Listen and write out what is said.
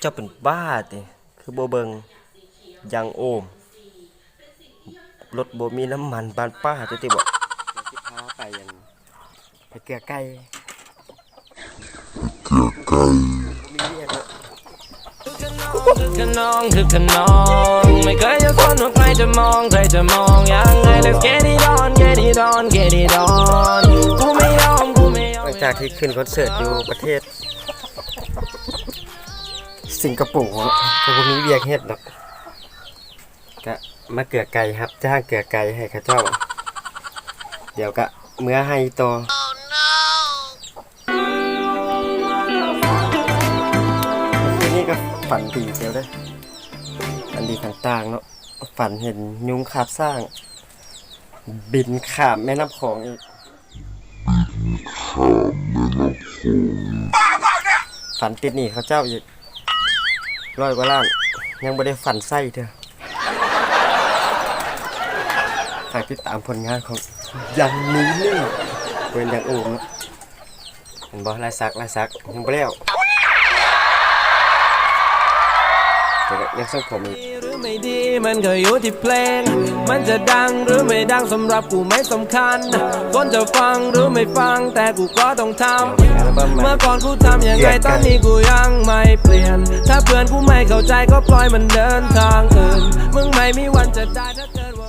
ເຈົ້າເປັນບ້າຕິ? ຄືບໍ່ເບິ່ງຢາງໂອມ ລົດບໍ່ມີນ້ຳມັນ ບ້ານປ້າເຈົ້າຕິບໍ? ເຮົາຊິພາໄປອັນ ໄປເກືອໄກ່ ໄປເກືອໄກ່ ບໍ່ມີວຽກເນາະ. ຄຶກຂະນອງ ຄຶກຂະນອງ ໄມ່ເຄີຍຈະສົນວ່າໃຜຈະມອງ ໃຜຈະມອງຍັງໄງ Let's get it on, get it on, get it on ກູໄມ່ຍອມ ກູໄມ່ຍອມ. ຫຼັງຈາກທີ່ຂຶ້ນຄອນເສີດຢູ່ປະເທດສິງກະໂປເນາະ ກໍບໍ່ມີວຽກເຮັດດອກ ກະມາເກືອໄກ່ ຮັບຈ້າງເກືອໄກ່ໃຫ້ເຂົາເຈົ້າ ດຽວກະເມືອໄຮ່ຕໍ່. ຄືນນີ້ກໍຝັນດີເຕີບເດ້ ຝັນດີຕ່າງໆເນາະ ຝັນເຫັນຍຸງຄາບຊ້າງ ບິນຂ້າມແມ່ນ້ຳຂອງອີກ ຝັນຕິດໜີ້ເຂົາເຈົ້າອີກຮ້ອຍກວ່າລ້ານ ຍັງບໍ່ໄດ້ຝັນໃຊ້ເທື່ອ. ຝາກຕິດຕາມຜົນງານຂອງຍັງມີນີ້ ເປັນຍັງໂອມເນາະ. ເຫັນບໍ່ ລາຍສັກ ລາຍສັກ ຍັງບໍ່ແລ້ວ ດຽວກໍຍັງຊົງຜົມອີກ. ດີ ຫຼື ໄມ່ດີ ມັນກໍຢູ່ທີ່ເພງ ມັນຈະດັງ ຫຼື ໄມ່ດັງ ສຳລັບກູໄມ່ສຳຄັນ ຄົນຈະຟັງ ຫຼື ໄມ່ຟັງ ແຕ່ກູກໍຕ້ອງທຳ ເມື່ອກ່ອນກູທຳຍັງໄງ ຕອນນີ້ກູຍັງໄມ່ປ່ຽນ ຖ້າເພື່ອນກູໄມ່ເຂົ້າໃຈ ກໍປ່ອຍມັນເດີນທາງອື່ນ ມຶງໄມ່ມີວັນຈະໄດ້ ຖ້າເກີດວ່າ